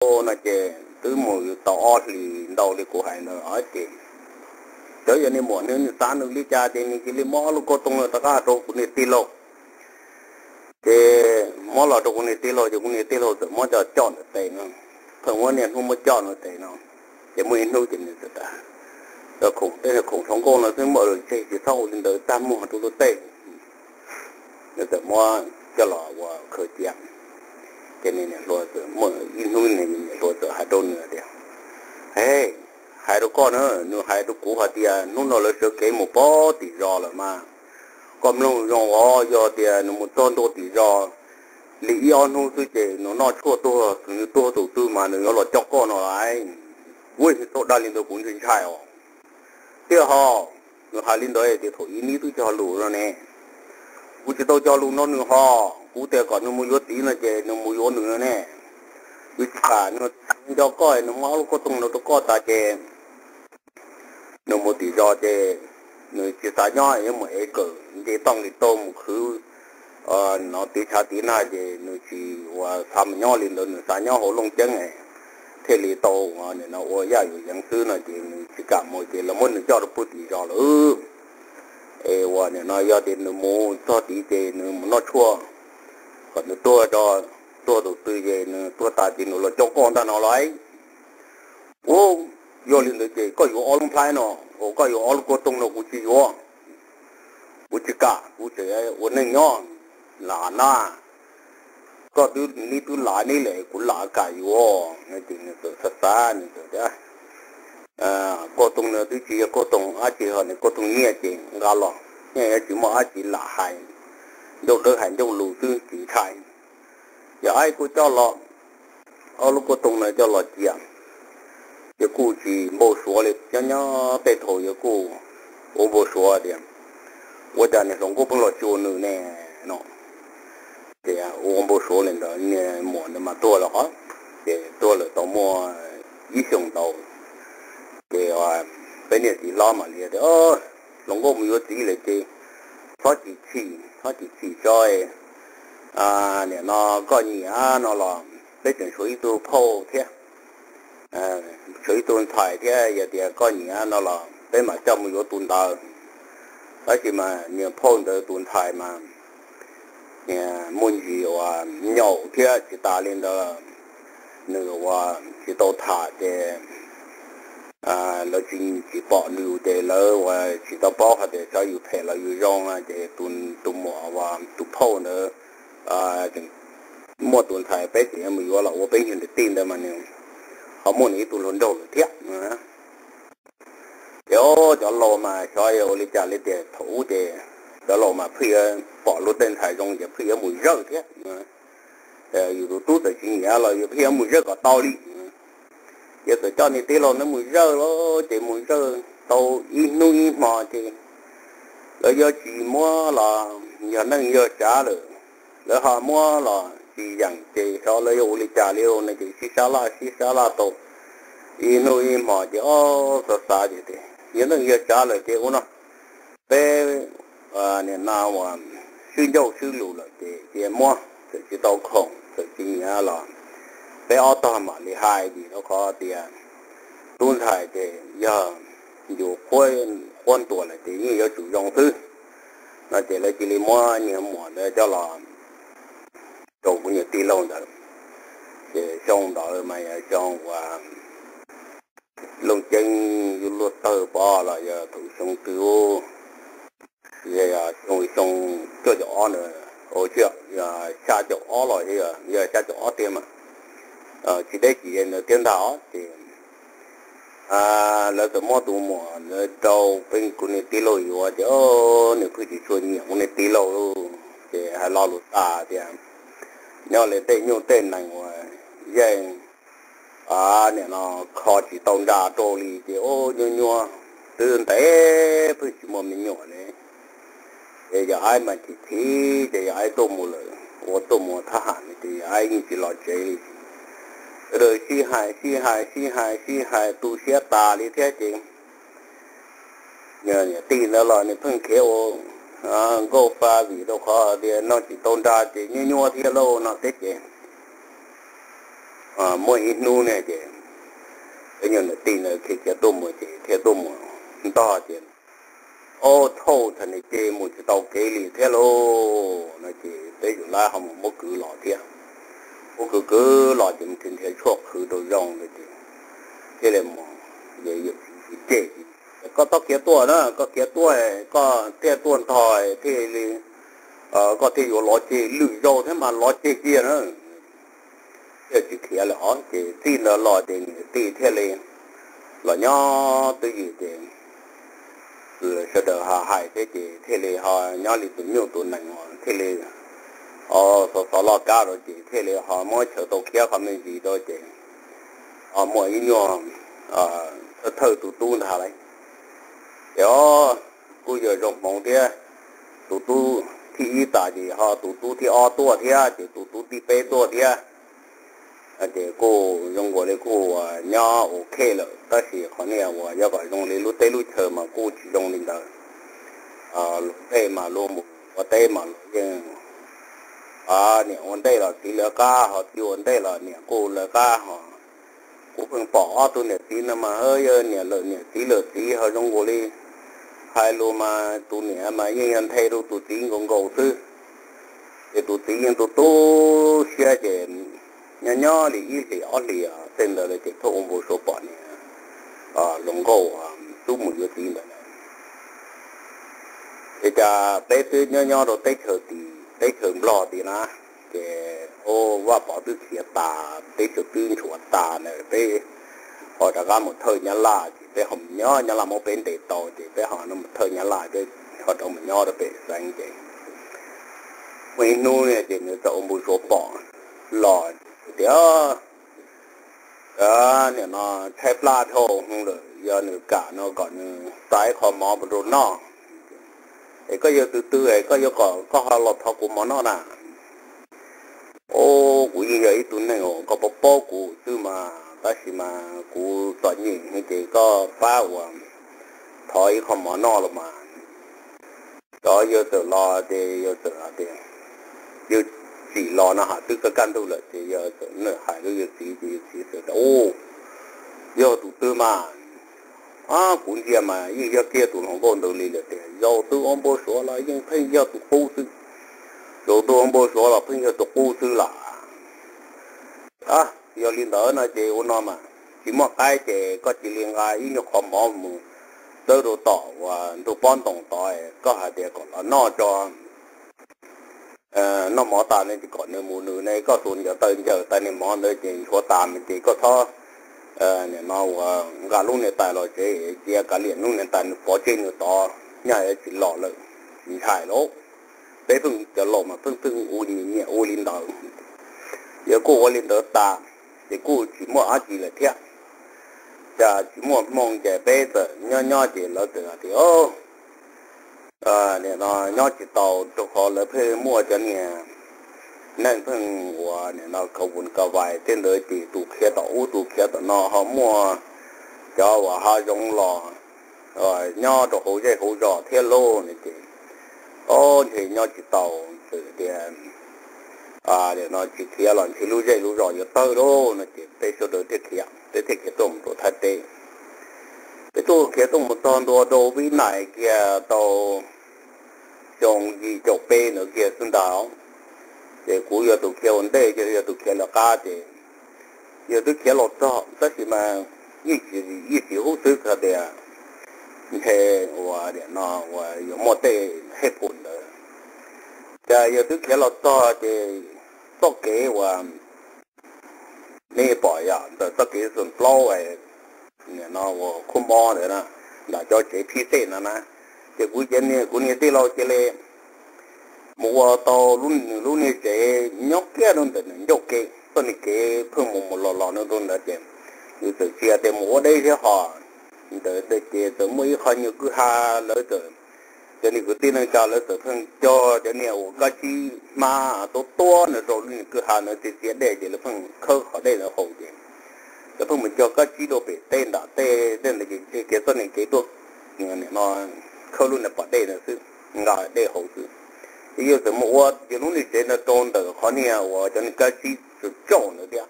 no ces twb mus tau ob hlis ntau li kuv hais ntawd ces, cov yog niag muam nws xav nws li cas ces nws cia li muab ob lub kauj toog no rov qab rau kuv niag tij laug. Ces muab los rau kuv niag tij laug ces kuv niag tij laug txawm muab coj coj ntawm tes no, pheej muab niaj hnub muab coj ntawm tes no. Ces muaj ib hnub ces nws txawm tas, khoom tej khoom hluas nkauj no xwb, muaj lus tseg tsis txhob ua li ntawd, tag muag rau luag tej. Nws txawm muab coj los ua khaws cia. Ces nws niam hluas txawm muaj ib hnub nws niam hluas txawm hais rau nws tias, He, hais rau koj na, nws hais rau kuv hais tias hnub no lawv sawv kev mus pog tim zos lawm mas, koj mloog zoo os, yog tias nws mus txog ntua tim zos li ib ob hnub xwb ces nws noj tshuaj tuag, nws tuag tus twg mas nws yuav los coj koj no lauj. Ua tau dag li ntawd kuv ntshai ntshai os. Tiag ho, nws hais li ntawd tias thaum ub neb twb cog lus no ne. Kuv tsis tau cog lus nrog nws ho, kuv tias kom nws mus yuav txiv no ces nws mus yuav nws no ne. Kuv tsis kam nws nco koj, nws muab ob lub kauj toog no rau koj tas ces nws mus tim zos ces nws tsis xav nyob, yuav mus ev kawm nce tooj li tau mus khwv no tiv tshav tiv nag ces nws tsis ua xav mus nyob li ntawd, nws xav nyob hauv Looj Ceeb thiaj li tau nim no ua yaj yuav yeev xwb no ces nws tsis kam mus ces lawv muab nws coj rau puag tim zos lawm. Es ua nim no yog tias nws mus txog tid ces nws mus noj tshuaj kom nws tuag, tuag tus twg ces nws tuag tas ces nws los coj koj ntag no lauj. Ua, yog li ntawd ces koj yuav ob lub nplhaib no, koj yuav ob lub kauj toog no kuv tsis yuav. Kuv tsis kam, kuv tseem ua neej nyob. Lam na, koj twb, neb twb lam neb lawm kuv lam kam yuav no ces nws txawm xav xav nws txawm tias, kauj toog no twb tsis yog kauj toog dab tsi ho, nws kauj toog nyiaj ces nqa los, nyiaj yuav tsis muaj dab tsi lam hais, ncauj dawb hais ncauj lus xwb tsis ntshai. Yog aib kuj coj los, ob lub kauj toog no coj los cia, ces kuj tsis npau suav li, nyob nyob tej thaum yog kuj ua npau suav tias ua cas niag hluas nkauj pheej los xyuas nws ne no. Ces ua npau suav li ntawd niag muam ntawd mas tuag lawm hos, ces tuag lawm tau muaj ib xyoos ntau. Ces peb niag txiv hlob mam li tias, hluas nkauj mus yuav txiv lawm ces txhob tsis chim, txhob tsis chim tso. Nim no koj nyiam no los peb tseem tshuav ib tug phauj thiab, tshuav ib tug ntxhais thiab, yog tias koj nyiam no los peb mam coj mus yuav tus ntawd. Tab sis mas niag phauj ntawd tus ntxhais mas muaj ntsis uas nyaum thiab tsis tas li ntawd, nws uas tsis tau tham ces lawv tsis, tsis pom nws ces lawv uas tsis tau paub hais tias xyov yus phem los yus zoo no ces tus muam uas tus phauj ntawd tseem muaj tus ntxhais, peb tseem yuav mus yuav los ua peb nyuag niam tij ntawd mas nws ho muaj nws ib tug hluas nraug lawm thiab. Ces cov laus mas xyov yog ua li cas li tias thaum ub ces cov laus mas pheej yuav pom luag tej ntxhais zoo ces pheej yuav mus zawj thiab. Yus tus tub txawm tsis nyiam los yus pheej yuav mus zawj kom tau li. Ces txawm coj niag tij laug ntawd mus zawj lawm ces mus zawj tau ib hnub ib hmo ces lawv yuav tsis muab los yog neej yog tsav lawm, lawv ho muab los tsis yeem ces xyov lawv yuav ua li cas li no ces sib sab laj sib sab laj tau ib hnub ib hmo ces ob xav xav ces tias yog neej yog tsav lawm ces ua no, peb nim no uas swb ncauj swb lus lawm ces cia muab, txawm tsis tau khoom txawm tsis nyiam los peb ob tog mam li hais vim rau qhov tias tub ntxhais ces yog yus qhuab ntuas lawm ces yeej yuav tsum zoo xwb. No ces lawv cia li muab niag muam ntawd coj los rau kuv niag tij laug ntawd. Ces xyoo ntawd mas yog xyoo uas Looj Ceeb yuav luag tawg pov los yog thaum xyoo twg, yog xyoo, xyoo cuaj caum ob ntawd, xya caum ob los yog xya caum ob tiag mas, tsis deb tsis ze ntawd thiab ntag os. Ces lawv txawm muab tus muam ntawd rau peb kuv niag tij laug yuav ces nws pheej tsis tshua nyiam kuv niag tij laug lauj. Ces hais lo lus tas tias nyob li tej nyuj tej nees uas yeej nim no kho tsis tau nra rau li ces nyuaj nyuaj, twb ntev pheej tsis muaj me nyuam li. Ces yawg Aib mas chim chim ces yawg Aib tuaj mus lawm, ua tuaj mus thab ham ces yawg Aib yeej tsis los tsev li. Sawv daws sib hais sib hais sib hais sib hais tu siab tas li thiab ces niam tij ntawd los nws pheej khiav ua nkauj fa vim rau qhov tias noj tsis tau nra ces nyuaj nyuaj thiab lauj no thiab ces Muaj ib hnub ne ces peb nyuag niam tij ntawd khiav khiav tuaj mus ces thiaj tuaj mus ntog ces, ob thauj thaum nws ces mus tsis tau kev li thiab lauj no ces peb yawm laib ho mus muab kwv los thiab. Muab kwv kwv los ces mus nrhiav nrhiav tshuaj qhwv rau zoo no ces thiaj li mus, yawm txiv cem, koj txhob khiav tuaj na, koj khiav tuaj koj thiaj tuaj ntog thiaj li, koj thiaj yuav lov ceg, lwm zaus thiab mas lov ceg kiag na. Thiaj tsis khiav lawm os. Ces txij ntawd los ces niam tij thiaj li los nyob twj ywm ces sawv daws ho hais thiab ces thiaj li ho nyob li tus nyuj tus nees os, thiaj li xov xov loj kab rau ces thiaj li ho muab chaw tau khiab qhov me ntsis rau ces ho muaj ib nyuag thawj thawj tus tub ntag lauj. Ces o, kuj yog zoo hmoov thiab, tus tub thib ib tas ces ho tus tub thib ob tuaj thiab ces tus tub thib peb tuaj thiab. Ces kuj zoo nkaus li kuj nyob ok lawm tab sis qhov niag uas yog kom zoo li lub teb lub chaw mas kuj tsis zoo li ntawd. Luag ntej mas luag mus ua teb mas luag yeej, niam ua ntej los txiv lawv qab, ho txiv ua ntej los niam kuj lawv qab ho. Kuv pheej pom ob tug niam txiv no mas yog niam lawm niam txiv lawm txiv ho zoo nkaus li hais lus mas tus niam mas yeej yog nthe rau tus txiv nkaus nkaus xwb. Ces tus txiv yeej tu tu siab ces nyob nyob li ib hlis ob hlis tej ntawd lawm ces thiaj ua npau suav pom niam hluas nkauj tub mus yuav txiv ntawd. Ces cas peb twb nyob nyob rau teb chaws tid, teb chaws Nplog tid na, ces Vaj Pov twb khiav tas, teb chaws twb nchuav tas na, peb ho rov qab mus thawj Nyab Laj ces peb ho nyob Nyab Laj muab peb ntes tau ces peb ho mus thawj Nyab Laj, peb ho rov mus nyob rau pem xeev ces muaj ib hnub ces nws txawm ua npau suav pom los tias nim no tshaib plab dhau hwv lawm, yog nws kam no kom nws xa ib qho mov rau noj. Es koj yog tus twg es koj yuav kom koj ho los thov kuv mov noj na? Os, kuv yeej yog ib tug neeg uas koj paub paub kuv xwb mas, tab sis mas kuv txom nyem ces koj pab uas thov ib qho mov noj los mas. Cov yawg txawm los ces yawg txawm tias, yawg txim los no ha twb kaj kaj ntug lawm ces yawg txawm hais rau yawg txiv ces yawg txiv txawm tias, yog tus twg mas? Kuv ntsia mas yeej yog kiag tus hluas nkauj ntawd li lawm tiag, zaus twb ua npau suav los yeej pheej yog tus qub xwb, zaus twb ua npau suav los pheej yog tus qub xwb las. Yog li ntawd no ces ua no mas tsis muaj qaib ces koj cia li nqa ib nyuag qhov mov mus txawb rau tom uas ntug pob ntoos tod, koj hais tias kom los noj tso, noj mov tas ne ces kom nws mus nws ne, koj xuas ncaws taw ncaws tas niag mov ntawd ces nchuav tas ces koj txhob, nim no uas nqa lub niag tais los tsev, cia kav liam lub niag tais nws pov tseg nws tod, nyaj tsis los lawm, tsis ntshai lauj. Peb pheej cov laus mas pheej pheej ua nyiam ua li ntawd. Yog kuj ua li ntawd tas ces kuj tsis muaj dab tsi lawm thiab. Cas tsis muaj hmoo ces peb txawm nyob nyob ces lawv txawm hais tias, nim no nyob tsis tau rau qhov lawv pheej muaj cov niag neeg pheej uas nim no khav vus khav vais tej ntawd ces tus khiav tom ub tus khiav tom no ho muaj cov uas hav zoov los nyob rau hauv zej hauv zos thiab lauj no ces, o, ntshe nyob tsis tau, txawm tias nim no tsis khiav los ntshe lub zej lub zos yuav tawg lauj no ces peb sawv daws thiaj khiav, peb thiaj khiav tuaj mus rau Thaib teb. Peb tuaj khiav tuaj mus txog ntua rau Vib Nais kiag tau xyoo yim caum peb ntawd kiag xwb ntag. Ces kuv yog tus khiav ua ntej, yog tus khiav lawv qab ces yog twb khiav los txog tab sis mas yeej tsis, yeej tsis hub xwb hais tias ntshe uas nim no uas yuav muaj tej hej phum ntawd. Cas yog twb khiav los txog ces txoj kev uas nej pom yog ntawm txoj kev xoom plaub nim no uas khuab mob ntawd na, nram cov tsev phij xej no na, ces kuv, kuv niag tij laug cia li mus ua tau nws lub niag tsev nyob kiag rau ntawm nws ncauj ke, txoj niag kev pheej mus mus los los no rau ntawd ces nws txawm tsis hais tias mus ua deb thiab ho. Ntawd ces txawm muaj ib qho nyuag kwj ha, lawv txawm, cov niag kwv tij neej tsa lawv txawm pheej cog cov niag uas kab tsib hmab tuab tuab no rau lub niag kwj ha ntawd txiav txiav dej ces lawv pheej khawb qhov dej ntawd haus ces lawv pheej mus cog kab tsib rau pem teb nram tej tej ntawd ces tseg kiag txoj niag kev tuaj, nim no khawb lub niag pas dej ntawd xwb, nqa dej haus xwb. Ces yawg txawm mus ua yawg lub niag tsev ntawd rau ntawm qhov niag uas cov niag kab tsib tsaus ntawd thiab.